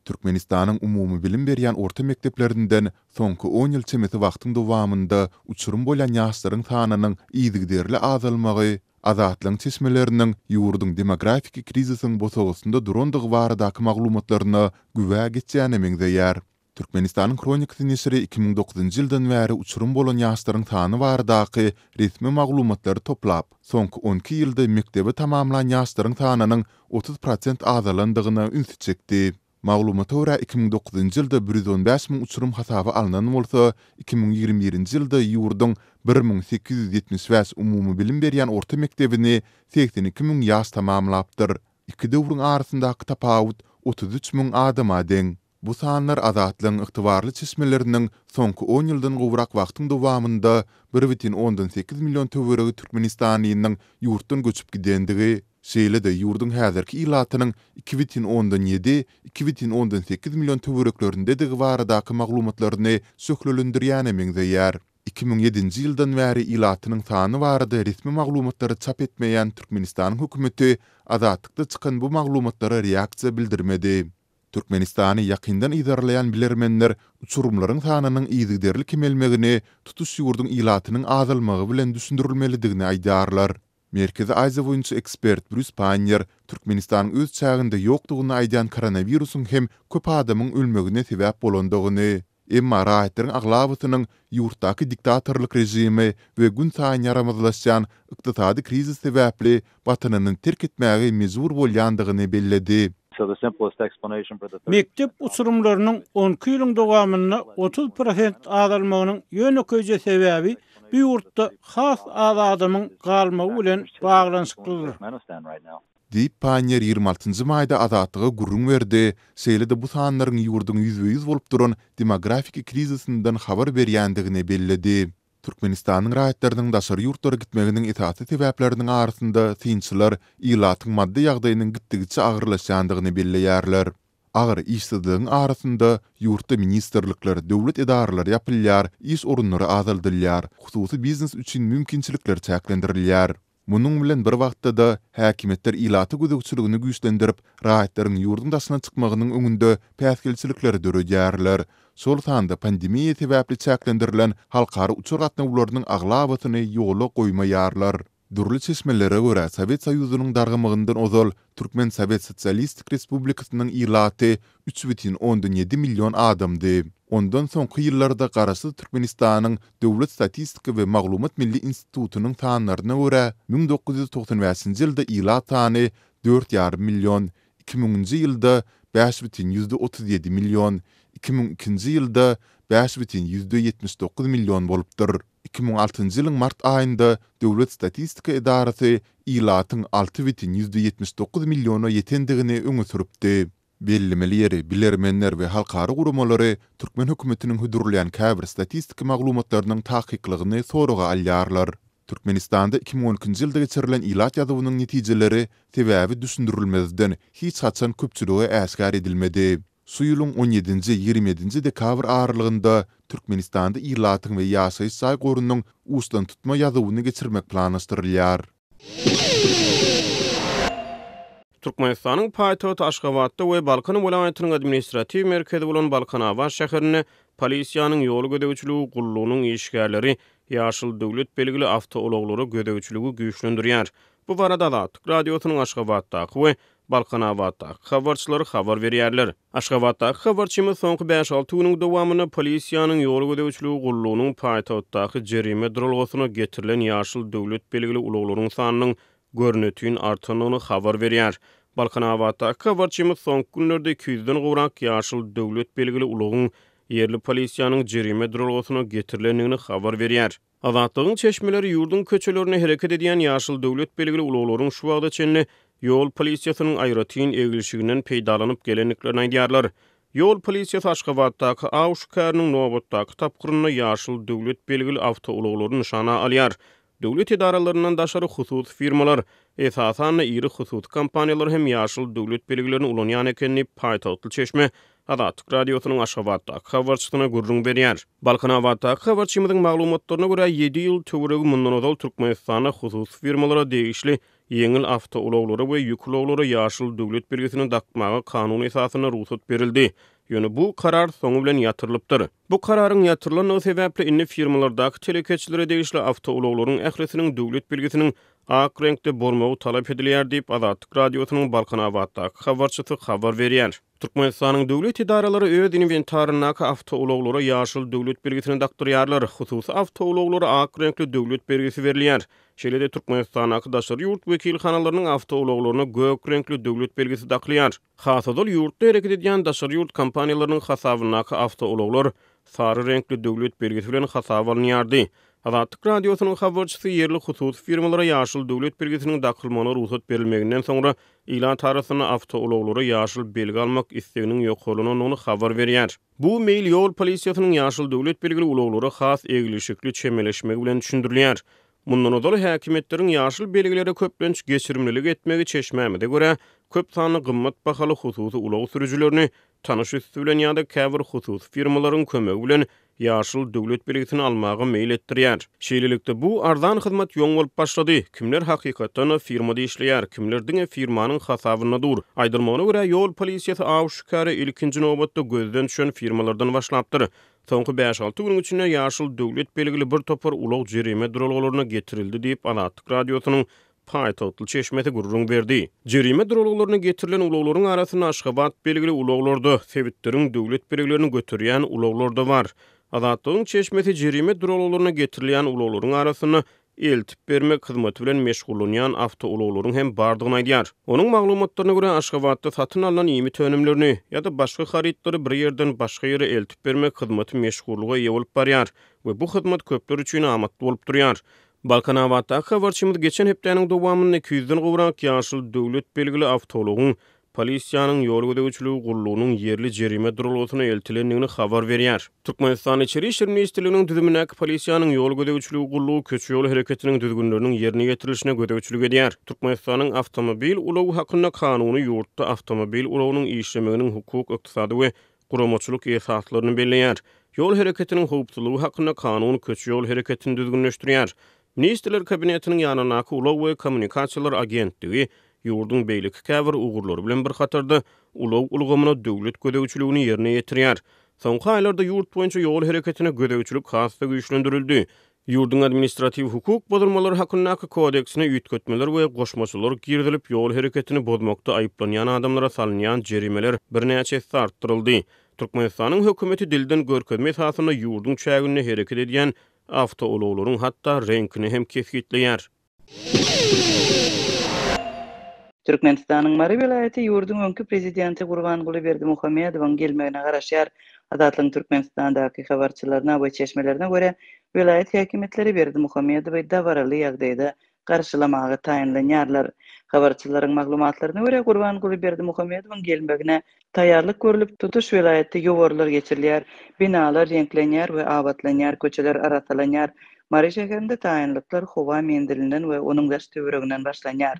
Türkmenistanyň umumybilim berýän orta mekdeplerinden soňky on ýyl çemesi wagtyň dowamynda uçurym bolýan ýaşlaryň sanynyň yzygiderli azalmagy Azatlygyň çeşmeleriniň ýurduň demografiki krizisiň bosagasynda durandygy baradaky maglumatlaryna güwä geçýäne meňzeýär. Türkmenistanyň Hronikasy neşiri 2009-njy ýyldan bäri uçurym bolan ýaşlaryň sany baradaky resmi maglumatlary toplap, soňky on iki ýylda mekdebi tamamlan ýaşlaryň sanynyň 30 prosent azalandygyna ünsi çekdi. Maglumata görä, 2009-njy ýylda 115 müň uçurym hasaba alnan bolsa, 2021-nji ýylda ýurduň 1875 umumybilim berýän orta mekdebini 82 müň ýaş tamamlapdyr. Iki döwrüň arasyndaky tapawut 33 müň adama deň. Bu sanlar Azatlygyň ygtybarly çeşmeleriniň soňky on ýyldan gowrak wagtyň dowamynda 1,8 million töweregi türkmenistanlynyň ýurtdan göçüp gidendigi, şeýle-de ýurduň häzirki ilatynyň 2,7, 2,8 million töwereklerindedigi baradaky maglumatlaryny şöhlelendirýäne meňzeýär. 2007-nji ýyldan bäri ilatynyň sany barada resmi maglumatlary çap etmeýän Türkmenistanyň hökümeti Azatlykda çykan bu maglumatlara reaksiýa bildirmedi. Türkmenistany ýakyndan yzarlaýan bilermenler uçurymlaryň sanynyň yzygiderli kemelmegini tutuş ýurduň ilatynyň azalmagy bilen düşündirilmelidigini aýdýarlar. Merkezi Aziýa boýunça ekspert Brýus Panniýer Türkmenistanyň öz çäginde ýokdugyny aýdýan koronawirusyň hem köp adamyň ölmegine sebäp bolandygyny, Emma raýatlaryň aglabasynyň ýurtdaky diktatorlyk režimi we günsaýyn ýaramazlaşýan ykdysady krizis sebäpli watanyny terk etmäge mejbur bolýandygyny belledi. Mekdep uçurymlarynyň on iki ýylyň dowamynda 30 prosent azalmagynyň ýönekeýje sebäbi bu ýurtda has az adamyň galmagy bilen baglanyşyklydyr. Diýip, Panniýer 26 nji maýda Azatlyga gürrüň berdi, şeýle-de bu sanlaryň ýurduň ýüzbe-ýüz bolup duran demografiki krizisinden habar berýändigini belledi. Türkmenistanyň raýatlarynyň daşary ýurtlara gitmeginiň esasy sebäpleriniň arasynda synçylar ilatyň maddy ýagdaýynyň gitdigiçe agyrlaşýandygyny belleýärler. Agyr işsizligiň arasynda ýurtda ministrlikler, döwlet edaralary ýapylýar, iş orunlary azaldylýar, hususy biznes üçin mümkinçilikler çäklendirilýär. Munuň bilen bir wagtda-da, häkimiýetler ilata gözegçiligini güýçlendirip, raýatlaryň ýurduň daşyna çykmagynyň öňünde päsgelçilikleri döredýärler. Şol sanda pandemiýa sebäpli çäklendirilen halkara uçar gatnawlarynyň aglabasyny ýola goýmaýarlar. Dürli çeşmelere görä, Sowet Soýuzynyň dargamagyndan ozal Türkmen Sowet Sosialistik Respublikasynyň ilaty 3,7 million adamdy. Ondan soňky ýyllarda Garaşsyz Türkmenistanyň Döwlet statistika we maglumat milli institutynyň sanlaryna görä, 1995-nji ýylda ilat sany dört ýarym million, iki müňünji ýylda 5,37 million, 2002-nji ýylda 5,79 million bolupdyr. 2006-njy ýylyň mart aýynda Döwlet statistika edarasy ilatyň 6,79 milliona ýetendigini öňe sürüpdi. Bellemeli ýeri, bilermenler we halkara guramalary türkmen hökümetiniň hödürleýän käbir statistik maglumatlarynyň takyklygyny soraga alýarlar. Türkmenistanda 2012-nji ýylda geçirilen ilat ýazuwynyň netijeleri sebäbi düşündirilmezden hiç haçan köpçülige äşgär edilmedi. Şu ýylyň on ýedinji, 27-nji dekabr aralygynda Türkmenistanda ilatyň we ýaşaýyş jaý gorunyň uçdantutma ýazuwyny geçirmek planlaşdyrylýar. Türkmenistanyň paýtagty Aşgabatda we Balkan welaýatynyň administratiw merkezi bolan Balkanabat şäherinde polisiýanyň ýol gözegçiligi gullugynyň işgärleri ýaşyl döwlet belgili awtoulaglara gözegçiligi güýçlendirýär. Bu barada Azatlyk Radiosynyň Aşgabatdaky we Balkanabatdaky habarçylary habar berýärler. Aşgabatdaky habarçymyz soňky bäş-alty günüň dowamynda polisiýanyň ýol gözegçiligi gullugynyň paýtagtdaky jerime duralgasyna getirilen ýaşyl döwlet belgili ulaglaryň sanynyň görnetin artandygyny habar berýär. Balkanabatdaky habarçymyz soňky günlerde iki ýüzden gowrak ýaşyl döwlet belgili ulagyň ýerli polisiýanyň jerime duralgasyna getirilendigini habar berýär. Azatlygyň çeşmeleri ýurduň köçelerinde hereket edýän ýaşyl döwlet belgili ulaglaryň şu wagta çenli ýol polisiýasynyň aýratyn eglişiginden peýdalanyp gelendiklerini aýdýarlar. Ýol polisiýasy Aşgabatdaky aw şikäriniň nobatdaky tapgyrynda ýaşyl döwlet belgili awtoulaglary nyşana alýar. Döwlet edaralaryndan daşary hususy firmalar, esasan-da iri hususy kompaniýalar hem ýaşyl döwlet belgilerini ulanýan eken diýip, paýtagtly çeşme Azatlyk Radiosynyň Aşgabatdaky habarçysyna gürrüň berýär. Balkanabatdaky habarçymyzyň maglumatlaryna görä, ýedi ýyl töweregi mundan ozal Türkmenistanda hususy firmalara degişli. ýeňil awtoulaglara we ýük ulaglara ýaşyl döwlet belgisini dakmaga kanun esasynda rugsat berildi. Ýöne bu karar soňy bilen ýatyrylypdyr. Bu kararyň ýatyrylandygy sebäpli indi firmalardaky telekeçilere degişli awtoulaglaryň ählisiniň döwlet belgisiniň ak reňkde bolmagy talap edilýär diýip, Azatlyk Radiosynyň Balkanabatdaky habarçysy habar berýär. Türkmenistanyň döwlet edaralary öz inwentaryndaky awtoulaglara ýaşyl döwlet belgisini dakdyrýarlar, hususy awtoulaglara ak reňkli döwlet belgisi berilýär. Şeýle-de Türkmenistandaky daşary ýurt wekilhanalarynyň awtoulaglaryna gök reňkli döwlet belgisi dakylýar. Has ozal ýurtda hereket edýän daşary ýurt kompaniýalarynyň hasabyndaky awtoulaglar sary reňkli döwlet belgisi bilen hasaba alynýardy. Azatlyk Radiosynyň habarçysy ýerli hususy firmalara ýaşyl döwlet belgisiniň dakylmagyna rugsat berilmeginden soňra ilat arasynda awtoulaglara ýaşyl belgi almak isleginiň ýokarlanandygyny habar berýär. Bu meýil ýol polisiýasynyň ýaşyl döwlet belgili ulaglara has eglişikli çemeleşmegi bilen düşündirilýär. Mundan ozal häkimiýetleriň ýaşyl belgilere köplenç geçirimlilik etmegi çeşmämize görä, köp sanly gymmat bahaly hususy ulag sürüjilerini tanyş üsti bilen ýa-da käbir hususy firmalaryň kömegi bilen ýaşyl döwlet belgisini almaga meýil etdirýär. Şeýlelikde, bu arzan hyzmat ýoň bolup başlady. Kimler hakykatdan-da firmada işleýär, kimler diňe firmanyň hasabynda dur. Aýdylmagyna görä, ýol polisiýasy aw-şikara ilkinji nobatda gözden düşen firmalardan başlapdyr. Soňky bäş-alty günüň içinde ýaşyl döwlet belgili bir topar ulag jerime duralgalaryna getirildi diýip, Azatlyk Radiosynyň paýtagtly çeşmesi gürrüň berdi. Jerime duralgalaryna getirilen ulaglaryň arasynda Aşgabat belgili ulaglar-da, sebitleriň döwlet belgilerini göterýän ulaglar-da bar. Azatlygyň çeşmesi jerime duralgalaryna getirilýän ulaglaryň arasynda eltip bermek hyzmaty bilen meşgullanýan awtoulaglaryň hem bardygyny aýdýar. Onuň maglumatlaryna görä, Aşgabatda satyn alnan iýmit önümlerini ýa-da başga harytlary bir ýerden başga ýere eltip bermek hyzmaty meşhurlyga eýe bolup barýar we bu hyzmat köpler üçin amatly bolup durýar. Balkanabatdaky habarçymyz geçen hepdäniň dowamynda 200-den gowrak ýaşyl döwlet belgili awtoulagyň Polisiýanyň ýol gözegçiligi gullugynyň ýerli jerime duralgasyna eltilendigini habar berýär. Türkmenistanyň Içeri işler ministrliginiň düzümindäki Polisiýanyň ýol gözegçiligi gullugy köçe-ýol hereketiniň düzgünleriniň ýerine ýetirilişine gözegçilik edýär. Türkmenistanyň Awtomobil ulagy hakynda Kanuny ýurtda awtomobil ulagynyň işlemeginiň hukuk, ykdysady we guramaçylyk esaslaryny belleýär. Ýol hereketiniň howpsuzlygy hakynda Kanun köçe-ýol hereketini düzgünleşdirýär. Ministrler Kabinetiniň ýanyndaky Ulag we kommunikasiýalar agentligi ýurduň beýleki käbir ugurlary bilen bir hatarda ulag ulgamyna döwlet gözegçiligini ýerine ýetirýär. Soňky aýlarda ýurt boýunça ýol hereketine gözegçilik has-da güýçlendirildi. Ýurduň Administratiw hukuk bozulmalary hakyndaky kodeksine üýtgetmeler we goşmaçalar girizilip, ýol hereketini bozmakda aýyplanýan adamlara salynýan jerimeler birnäçe esse artdyryldy. Türkmenistanyň hökümeti dilden görkezme esasynda ýurduň çäginde hereket edýän awtoulaglaryň hatda reňkini hem kesgitleýär. Türkmenistanyň Mary welaýaty ýurduň öňki prezidenti Gurbanguly Berdimuhamedowyň gelmegine garaşýar. Azatlygyň Türkmenistandaky habarçylaryna we çeşmelerine görä, welaýat häkimiýetleri Berdimuhamedowy dabaraly ýagdaýda garşylamaga taýynlanýarlar. Habarçylaryň maglumatlaryna görä, Gurbanguly Berdimuhamedowyň gelmegine taýýarlyk görlüp, tutuş welaýatda ýowarlar geçirilýär, binalar reňklenýär we abatlanýar, köçeler arassalanýar. Mary şäherinde taýynlyklar howa menzilinden we onuň daş-töwereginden başlanýar.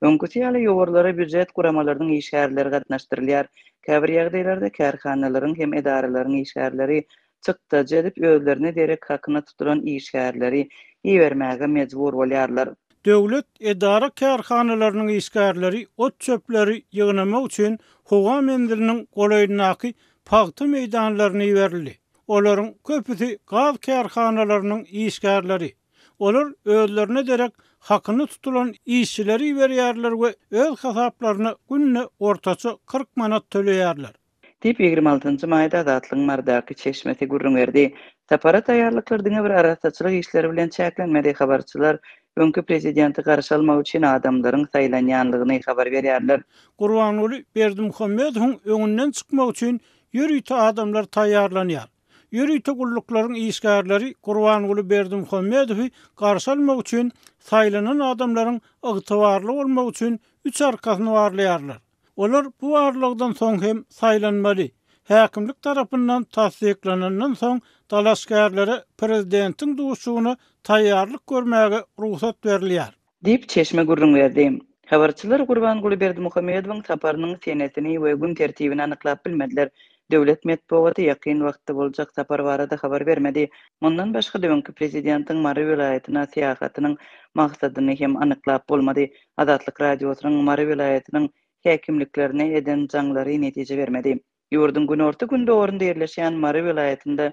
Öňküsi ýaly ýowarlara býujet guramalarynyň işgärleri gatnaşdyrylýar. Käbir ýagdaýlarda kärhanalaryň hem edaralaryň işgärleri çykdajy edip, özlerine derek hakyna tutulan işgärleri ibermäge mejbur bolýarlar. Döwlet edara-kärhanalarynyň işgärleri ot-çöpleri ýygnamak üçin howa menziliniň golaýyndaky pagta meýdanlaryna iberildi. Olaryň köpüsi gaz kärhanalarynyň işgärleri. Olar özlerine derek hakyna tutulan işçileri iberýärler we öz hasaplaryna günde ortaça 40 manat töleýärler. Diýip, 26 maýda Azatlygyň Marydaky çeşmesi gürrüň berdi. Sapara taýýarlyklar diňe bir arassaçylyk işleri bilen çäklenmedi, habarçylar öňki prezidenti garşy almak üçin adamlaryň saýlanýanlygyny habar berýärler. Gurbanguly Berdimuhamedowyň öňünden çykmak üçin ýörite adamlar taýýarlanýar. Ýörite gulluklaryň işgärleri Gurbanguly Berdimuhamedowy garşy almak üçin saýlanan adamlaryň ygtybarly bolmagy üçin üç arkasyny barlaýarlar. Olar bu barlagdan soň hem saýlanmaly. Häkimlik tarapyndan tassyklanandan soň dalaşgärlere prezidentiň duşuşygyna taýýarlyk görmäge rugsat berilýär. Diýip, çeşme gürrüň berdi. Habarçylar Gurbanguly Berdimuhamedowyň saparynyň senesini we gün tertibini anyklap bilmediler. Döwlet metbugaty ýakyn wagtda boljak sapar barada habar bermedi. Mundan başga-da öňki prezidentiň Mary welaýatyna syýahatynyň maksadyny hem anyklap bolmady. Azatlyk Radiosynyň Mary welaýatynyň häkimliklerine eden jaňlary netije bermedi. Ýurduň günorta-gündogarynda ýerleşýän Mary welaýatynda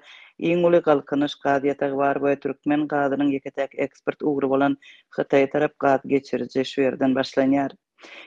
iň uly Galkynyş gaz ýatagy bar we türkmen gazynyň ýeke-täk eksport ugry bolan Hytaýa tarap gaz geçiriji şu ýerden başlanýar.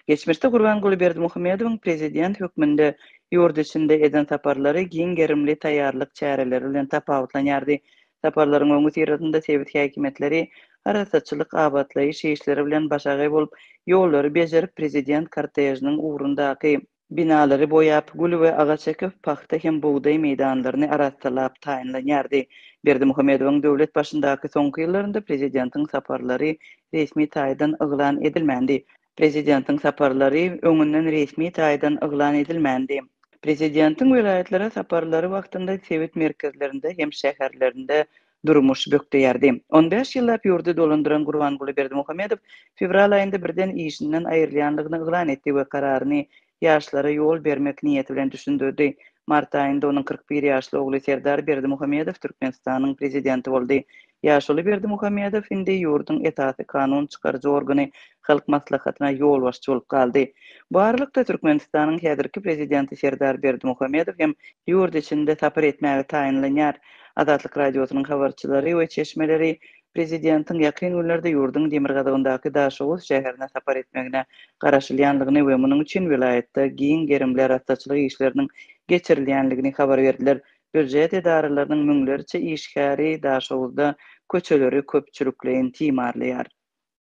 Geçmişde Gurbanguly Berdimuhamedowyň prezident hökmünde ýurt içinde eden saparlary giň gerimli taýýarlyk çäreleri bilen tapawutlanýardy. Saparlaryň öňüsyrasynda sebit häkimiýetleri arassaçylyk-abatlaýyş işleri bilen başagaý bolup, ýollary bejerip, prezident kortežiniň ugrundaky Binalary boýap, gül we agaç ekip, pagta hem bugdaý meýdanlaryny arassalap taýynlanýardy. Berdimuhamedowyň döwlet başyndaky soňky ýyllarynda prezidentiň saparlary resmi taýdan yglan edilmändi. Prezidentiň saparlary öňünden resmi taýdan yglan edilmändi. Prezidentiň welaýatlara saparlary wagtynda sebit merkezlerinde hem şäherlerinde durmuş bökdeýärdi. On bäş ýyllap ýurdy dolandyran Gurbanguly Berdimuhamedow fewral aýynda birden işinden aýrylýanlygyny yglan etdi we kararyny ýaşlara ýol bermek niýeti bilen düşündirdi. Mart aýynda onuň 41 ýaşly ogly Serdar Berdimuhamedow Türkmenistanyň Prezidenti boldy. Ýaşuly Berdimuhamedow indi ýurduň esasy kanun çykaryjy organy Halk Maslahatyna ýolbaşçy bolup galdy. Bu aralykda Türkmenistanyň häzirki Prezidenti Serdar Berdimuhamedow hem ýurt içinde sapar etmäge taýynlanýar. Azatlyk Radiosynyň habarçylary we çeşmeleri prezidentiň ýakyn günlerde ýurduň demirgazygyndaky Daşoguz şäherine sapar etmegine garaşylýanlygyny we munuň üçin welaýatda giň gerimli arassaçylyk işleriniň geçirilýänligini habar berdiler. Býujet edaralarynyň müňlerçe işgäri Daşoguzda köçeleri köpçülikleýin timarlaýar.